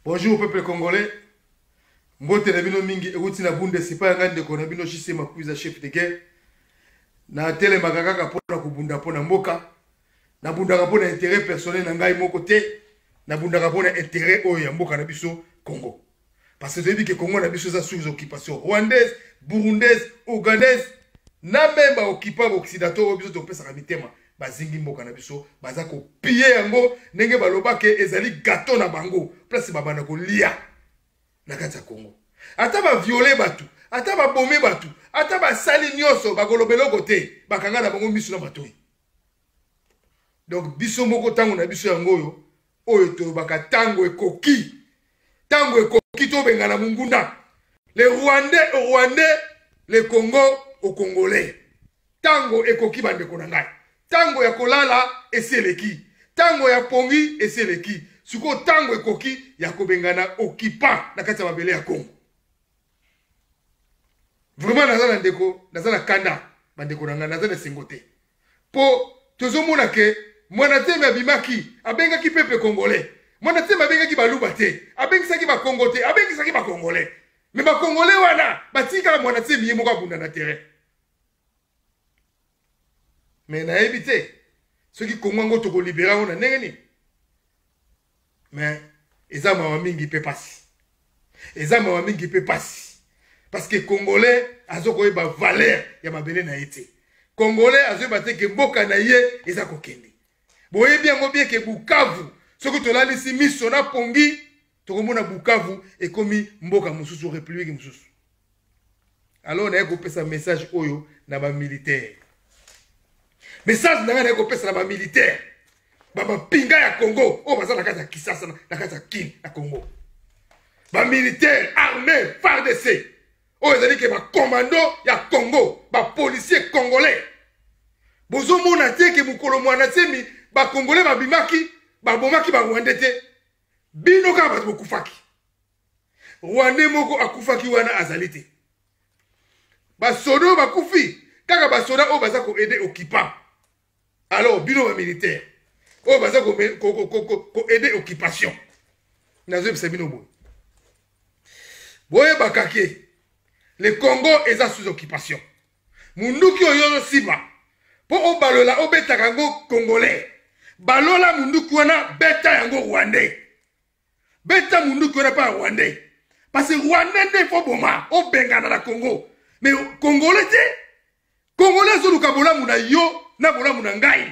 Bonjour peuple congolais. Mbote na bino mingi euti na Bundes epai ya ngai ndeko na bino JC Makuiza chef de guerre. Natelemaka kaka mpo na kobunda mpo na mboka. Nabundaka mpo na intérêt personnel na ngai moko te. Nabundaka mpo na intérêt oyo ya mboka na biso Congo. Parce que toyebi ke Congo na biso eza sous occupation rwandaise, burundaise, ougandaise na meme ba occupants ba occidentaux oyo biso topesaka mitema bazingi mboka na biso baza kopille yango ndenge baloba ke ezali gato na bango place babanda kolia na kati ya Congo. Ata baviole bato, ata babomi bato, ata basali nyonso, bakoloba eloko te, bakanga na bango miso na matoi. Donc biso moko ntango na biso yango oyo oyo tolobaka ntango ekoki, ntango ekoki tobengana monguna, le Rwandais au Rwandais, le Congo au Congolais. Ntango ekoki bandeko na ngai, ntango ya kolala esi eleki, ntango ya pongi esi eleki, sikoyo ntango ekoki ya kobengana occupant na kati ya mabele ya Congo. Vraiment naza na ndeko, naza na kanda bandeko na ngai, naza na esengo te mpo tozomona ke Mwana Nsemi abimaki, abengaki peuple congolais. Mwana Nsemi abengaki baluba te, abengisaki bakongo te, abengisaki bakongolais. Me bakongolais wana batiki kaka Mwana Nsemi ye moko abunda na terrain. Me nayebi te soki Kongo yango tokolibera yango na ndenge nini. Me eza mawa mingi mpe pasi, eza mawa mingi mpe pasi, parce que congolais azokoyeba valeur ya mabele na ye te. Congolais azoyeba te ke mboka na ye eza kokende. Boyebi yango bien ke Bukavu, soki tolalisi miso na pongi, tokomona Bukavu ekomi mboka mosusu, république mosusu. Alors naye kopesa message oyo na ba militaire. Message na ngai naye kopesa na ba militaire, ba mapinga ya Congo oyo baza na kati ya Kisasa, na kati ya Kin na Congo. Ba militaire armé FARDC oyo ezali ke ba commando ya Congo, ba policier congolais. Bozomona te ke mokolo Mwana Nsemi ba congolais babimaki, babomaki ba Rwandais te. Bino kaka bato bokufaki. Rwandais moko akufaki wana azali te. Basoda oyo bakufi kaka basoda oyo baza koaide occupant. Alors bino ba militaire oyo baza koaide occupation, nazoyebisa bino boye, boyebaka ke le Congo eza sous occupation. Munduki oyo ozosimba mpo obalola, obetaka yango congolais, balola munduki wana, beta yango rwandais, beta munduki wana mpa rwandais, parce que rwandais nde fo boma obengana na Congo, mais congolais te. Congolais azoluka bolamu na yo na bolamu na ngai,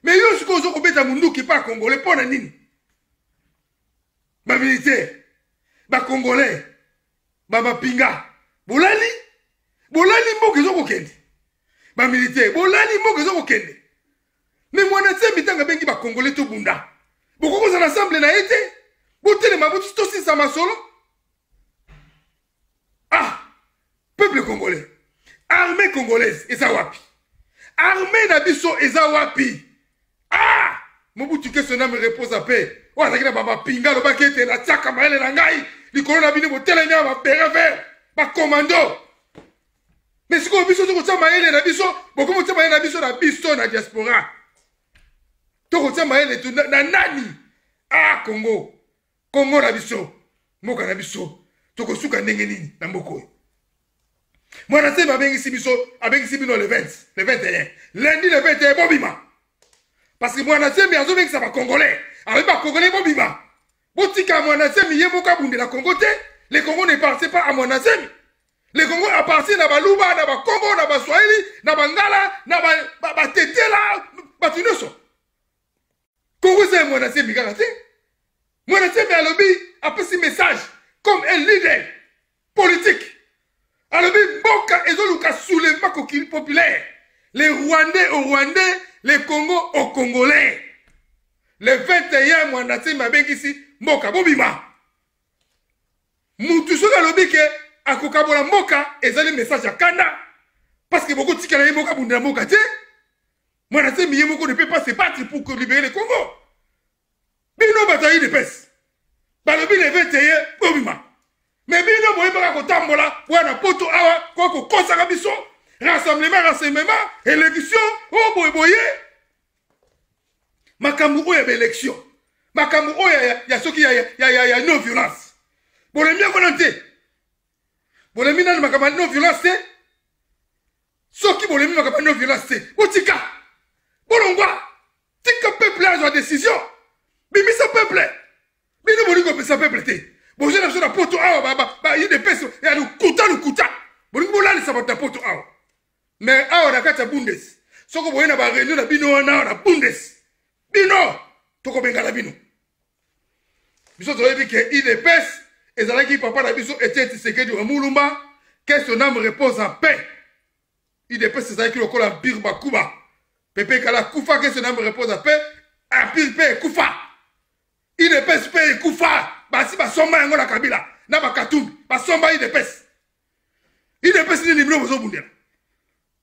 mais yo sikoyo ozo kobeta munduki mpa congolais mpo na nini? Ba militaire, ba congolais, ba mapinga, bolali, bolali, mboka ezo kokende. Ba militaire, bolali, mboka ezo kokende. Me Mwana Nzambe ntango abengi ba congolais tobunda, bokoki kozala ensemble na ye te? Botelema, tosilisa masolo. Ah, peuple congolais, armée congolaise eza wapi? Armée na biso eza wapi? Ah, Mobutu que son âme repose en paix, oyo azalaki na bamapinga, alobaki ete natiaka mayele na ngai likolo na bino, botelemi awa babere vert, bacommando. Mais sikoyo biso tokotia mayele na biso, bokomi kotia mayele na biso na biso na diaspora, tokotia mayele na nani? Ah, Congo, Congo na biso, mboka na biso, tokosuka ndenge nini na mboka oyo? Mwana Nzambe abengisi biso, abengisi bino le 20, le 21, lundi le 21, bobima. Parce que Mwana Nzambe azobengisa ba Congolais, alobi ba Congolais bobima. Botika Mwana Nzambe ye moko abundela Congo te. Le Congo ne appartient pas à Mwana Nzambe. Le Congo appartient na Baluba, na Bakongo, na Baswahili, na Bangala, na Batetela, bato nyonso. Congo eza ya Mwana Nzambe kaka te. Mwana Nzambe alobi, apesi message comme un leader politique. Alobi mboka ezoluka soulèvement populaire. Les Rwandais aux Rwandais, les Congo aux Congolais. Le 21 Mwana Nzambe abengisi mboka bobima. Mutu soki alobi ke akokabola mboka ezali message ya kanda, parce que bokotikala ye moko abundela mboka te. Mwana Nzambe ye moko ne peut pas se battre pour libérer le Congo. Bino bato ya UDPS balobi le 21 bobima, mais bino boyebaka kotambola wana poto awa kwa kokosaka biso rassemblement, rassemblement, élection oyo boye boye, makambo oyo ya baélection. Makambo oyo ya, ya soki ya, ya, ya, ya non violence. Bolembi yango nanu te. Bolembi nanu makambo ya non violence te. Soki bolembi makambo ya non violence te, botika. Bolongwa. Tika peuple azwa décision. Bimisa peuple. Bino bolingi kopesa peuple te. Bozwi na biso na poto awa ba ba, ba UDPS ya lokuta lokuta. Bolingi bolalisa bato na poto awa. Mais awa na kati ya Bundes, soko boye na ba réunion na bino wana na Bundes, bino tokobengana bino. Biso toyebi ke UDPS ezalaki papa na biso Etienne Tshisekedi wa Mulumba, que son âme repose en paix. UDPS ezalaki lokola empire bakuba. Pepe Kala kufa, que son âme repose en paix. Empire pe ekufa. UDPS pe ekufa. Basi basomba yango na Kabila na bakatumbi basomba UDPS. UDPS nini bino bozobundela?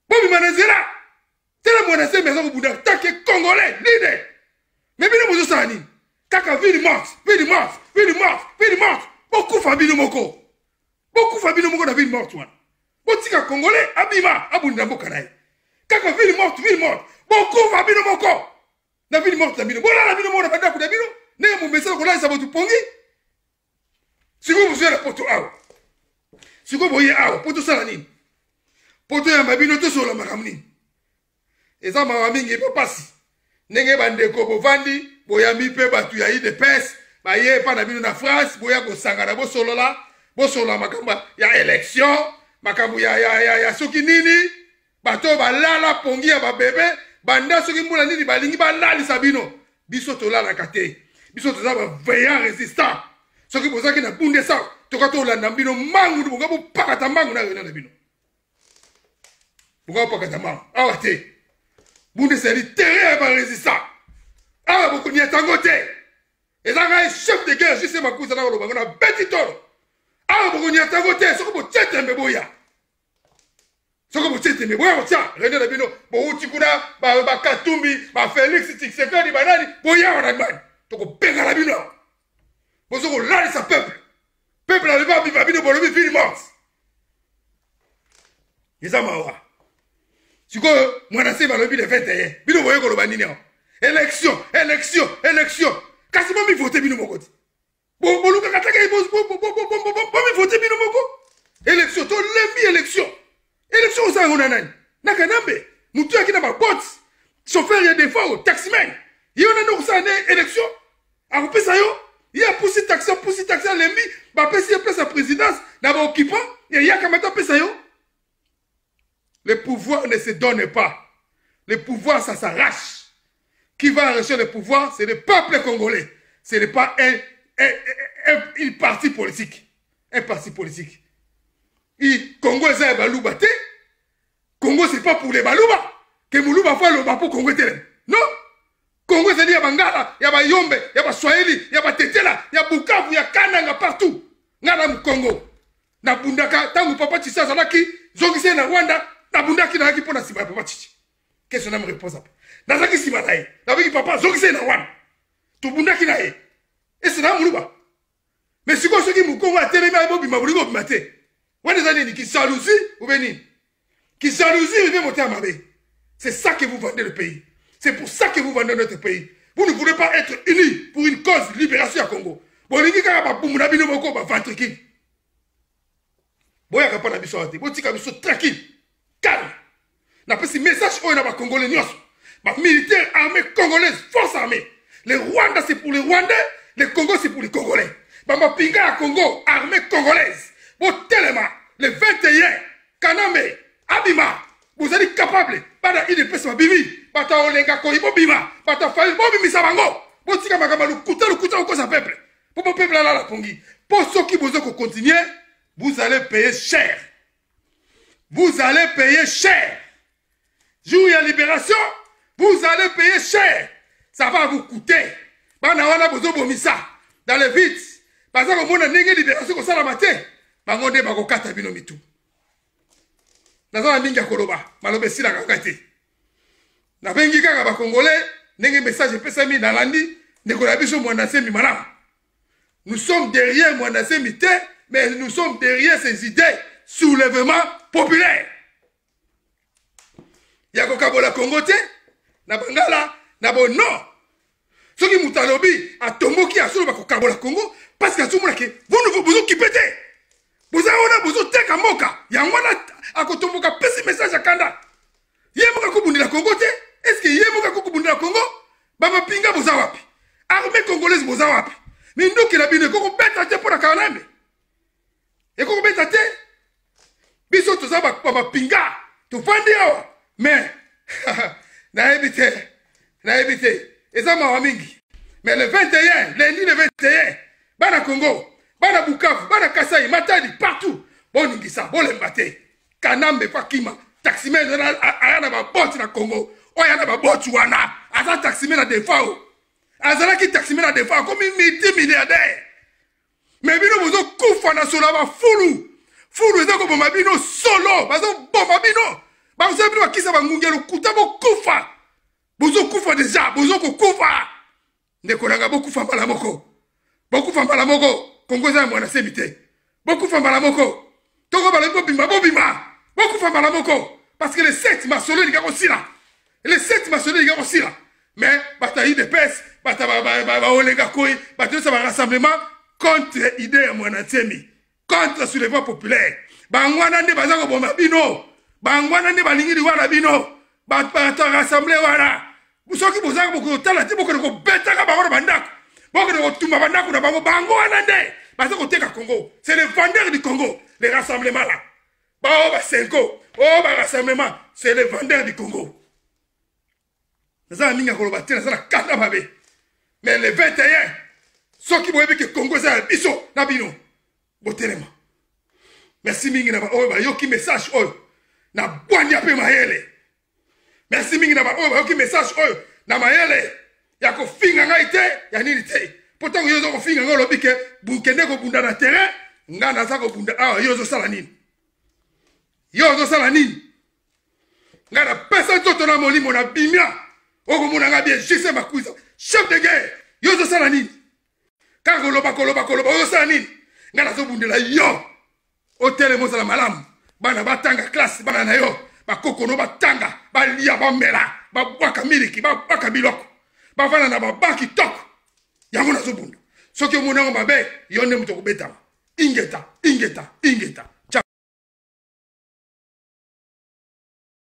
Bobima na nzela. Tala mwana semi aza kobunda tant que congolais leader. Mais bino bozosala nini? Kaka ville morte, ville morte, ville morte, ville morte. Bokufa bino moko. Bokufa bino moko na ville morte wana. Botika congolais abima abundela mboka na ye. Kaka ville morte, ville morte. Bokufa bino moko. Na ville morte na bino. Bolala bino moko na bandako na bino. Ndenge momesana kolalisa bato pongi. Sikoyo bozoya na poto awa. Sikoyo boye awa po tosala nini? Po toyamba bino tosolola makambo nini? Eza mawa mingi mpe pasi ndenge bandeko bovandi boyambi mpe bato ya UDPS baye epa na bino na France, boya kosangana bosolola, bosolola makambo ya election, makambo ya, ya, ya, ya soki nini. Bato oyo balala pongi ya babebe banda soki mbula nini balingi balalisa bino. Biso tolalaka te, biso toza ba vaillant résistant. Soki bozalaki na Bundesa, toka tolanda bino mbangu, boka bopakata mbangu na réunion na bino, boka bopakata mbangu awa te. Bundesa ezali terrain ya ba résistant, awa bokoniata yango te. Eza ngai chef de guerre JC Makuza na koloba ngo na beti tolo, awa bokoniata yango te. Soki botie tembe boya, soki botie tembe boya kotia réunion na bino. Bowuti kuna bakatumbi, ba Félix Tshisekedi, banani, boya wana bani tokobengana bino. Bozo kolalisa peuple, peuple alobi abima, bino bolobi ville morte. Eza mawa. Sikoyo mwana se balobi le 21, bino boye koloba nini awa? Élection, élection, élection. Kasi bomivote bino moko te, bolukaka taka bomivote bino moko. Élection, tolembi élection. Élection oza yango na nani? Na Kanambe, motu yaki na babote, chauffeur ya defao, taximan, ye wana nde okosala nde élection. Akopesa yo ye apusi taxi, apusi taxi, alembi, bapesi ye place ya présidence na baoccupant, eyaka mata apesa yo. Le pouvoir ne se donne pas, le pouvoir ça s'arrache. Qui va arracher le pouvoir? C'est le peuple congolais. Ce n'est pas un parti politique. Un parti politique. I Congo eza ya baluba te. Congo c'est pas pour les baluba. Que muluba fa loba pour Congo etelema. Non. Congo ezali ya bangala, ya bayombe, ya baswahili, ya batetela, ya Bukavu, ya Kananga, partout. Nga na Congo. Nabundaka ntango papa Chichi azalaki zongisi ye na Rwanda, nabundaki, nayaki mpo na nsima ya papa Chichi. Question na me repose apa. Nazalaki nsima na ye. Nabiki papa zongisi ye na Rwanda. Tobundaki na ye. Ese na muluba. Mais sikoyo soki mokongo atelemi aye bobima, bolingi bobima te. Wana eza nini? Ki jalousie ou bien nini? Ki jalousie ou bien motema mabe? C'est ça que vous vendez le pays. C'est pour ça que vous vendez notre pays. Vous ne voulez pas être unis pour une cause libération ya Congo. Bolingi kaka babumu na bino moko ba ventricule. Boyaka mpa na biso awa te. Botika biso tranquille. Calme. Napesi message oyo na ba Congolais nyonso. Ba militaires armée congolaise, force armée. Le Rwanda c'est pour les Rwandais, le Congo c'est pour les Congolais. Ba mapinga ya Congo, armée congolaise. Botelema le 21 Kanambe abima. Bozali capable bana UDPS babimi, bato ya Olenga Koyi bobima, bato ya Fayulu bobimisa bango. Botika makambo ya lokuta lokuta kokosa peuple. Po po peuple alala pongi. Po soki bozo ko continuer, vous allez payer cher. Vous allez payer cher. Jour ya libération, vous allez payer cher. Ça va vous coûter. Bana wana bozo bomisa dans le vide. Baza komona ndenge libération kosalama te. Bango nde bakokata bino mitu. Naza na mingi ya koloba, maloba esilaka ngai te. Nabengi kaka ba Congolais ndenge message epesami, nalandi ndeko na biso Mwanda Nsemi malamu. Nous sommes derrière Mwanda Nsemi te, mais nous sommes derrière ses idées soulèvement populaire. Ya kokabola Congo te na bangala na bo non. Soki moto alobi atomboki, azoloba kokabola Congo parce que azomona ke bozokipe te, boza wana bozoteka mboka. Yango wana akotomboka, apesi message ya kanda. Ye moko akobundela Congo te. Est ce que ye moko akokobundela Congo? Bamapinga boza wapi? Armée congolaise boza wapi? Minduki na bino ekokobeta te mpo na Kanambe, ekokobeta te. Biso toza bamapinga, tovandi awa, mais nayebi te, nayebi te, eza mawa mingi. Mais le 21, lundi le 21, bana Congo, bana Bukavu, bana Kasai, Matadi, partout, boningisa, bolemba te. Kanambe fa kima. Taximen aya na baboti na Congo, oyo aya na baboti wana aza taximen na Defao, azalaki taximen na Defao, akomi multi milliardaire. Me bino bozokufa na solo ya bafulu fulu, eza koboma bino solo, bazoboma bino, bazosala bino bakisa bangungi ya lokuta. Bokufa, bozokufa deja, bozokokufa. Ndeko nanga, bokufa mbala moko, bokufa mbala moko. Kongo eza ya mwana semi te. Bokufa mbala moko. Toko balobi bobima, bobima, bokufa mbala moko, parce que le 7 masolo elinga kosila, le 7 masolo elinga kosila. Mais bato ya UDPS, bato baolenga koi, bato nyonso ba rassemblement contre idée ya Mwana Nsemi, contre soulèvement populaire, bango wana nde baza koboma bino, bango wana nde balingi liwa na bino. Bato ya rassemble wana, soki bozalaka bokotala te, bokende kobetaka bango na bandako, bokende kotumba bandako na bango. Bango wana nde baza koteka Congo, c'est le vendeur du Congo, le rassemblement là. Bao basenko oyo ba rassemblement, c'est le vendeur du Congo. Naza na mingi ya koloba te, naza na kanda mabe. Mais le 21, soki boyebi ke Congo eza ya biso na bino, botelema. Merci mingi na baoyo bayoki message oyo na bwanya mpe mayele. Merci mingi na baoyo bayoki message oyo na mayele ya kofinga ngai te, ya nini te, mpo ntango yo oza kofinga ngai, olobi ke bukende kobunda na terrain. Ngai naza kobunda awa, yo ozosala nini? Yo ozosala nini? Ngai napesa nzoto na molimo na bimia, okomona ngai bien. Jise Makuiza, chef de guerre. Yo ozosala nini? Kaka koloba, koloba, koloba, ozosala nini? Ngai nazobundela yo otelema, ozala malamu, bana batanga classe, bana na yo, bakokono batanga, balia, bamela, babwaka miliki, babwaka biloko, bavanda na baba kitoko. Yango nazobunda. Soki omoni yango mabe, yo nde moto okobetama. Ingeta, ingeta, ingeta.